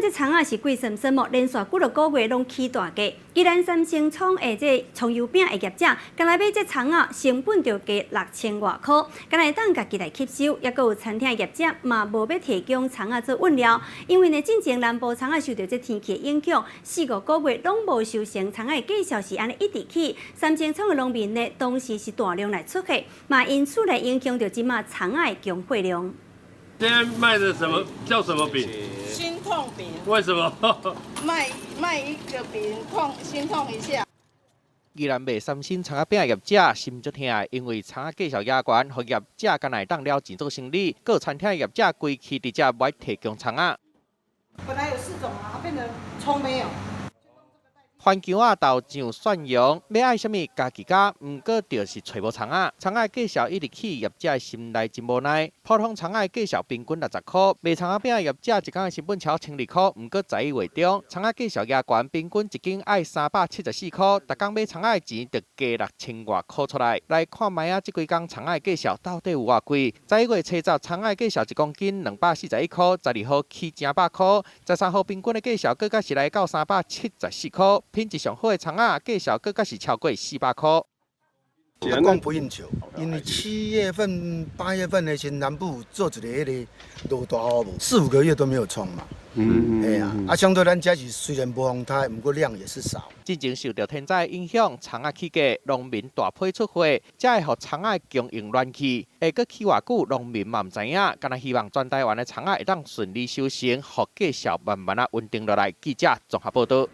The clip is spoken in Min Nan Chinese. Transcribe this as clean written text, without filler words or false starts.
這蔥仔是貴森森哦，連續幾落個月攏起大價。宜蘭三星蔥的這蔥油餅的業者，干焦買這蔥仔成本就加6000外箍，敢若會當家己來吸收。抑閣有餐廳業者嘛無欲提供蔥仔做運料，因為呢，進前南部蔥仔受著這天氣的影響，四五個月攏無收成，蔥仔的價數是按呢一直起。三星蔥的農民呢，當時是大量來出貨，嘛因此來影響著這馬蔥仔的供貨量。現在賣的什麼叫什麼餅？心痛餅。為什麼？賣一個餅痛，心痛一下。宜蘭賣三星蔥仔餅的業者心足疼，因為蔥仔價數也懸，予業者干焦會當了錢做生理。閣有餐廳業者規氣直接無愛提供蔥仔。本來有四種啊，變成蔥沒有。番薑仔豆醬蒜蓉，欲愛啥物家己加，毋過就是揣無蔥仔。蔥仔價數一直起，業者心內真無奈。普通蔥仔價數平均60箍，賣蔥仔餅業者一工的成本超1200箍，毋過十一月中，蔥仔價數也懸，平均一斤愛374箍，逐工買蔥仔的錢就加6000外箍出來。來看覓仔，這幾工蔥仔價數到底有偌貴？11月初十，蔥仔價數一公斤241箍，12號起成百箍，13號平均的價數閣較是來到374箍。品質上好的蔥仔，價數閣較是超過400箍。供不應求，因為7月份、8月份的時，南部做一个彼个落大雨無，四五個月都沒有蔥嘛。哎呀，啊，相對咱遮是雖然無風颱，毋過量也是少。之前受著天災影響，蔥仔起價，農民大批出貨，才會予蔥仔供應亂去。會閣起偌久，農民嘛毋知影。干焦希望全台灣的蔥仔會當順利收成，予價數慢慢仔穩定落來。記者綜合報導。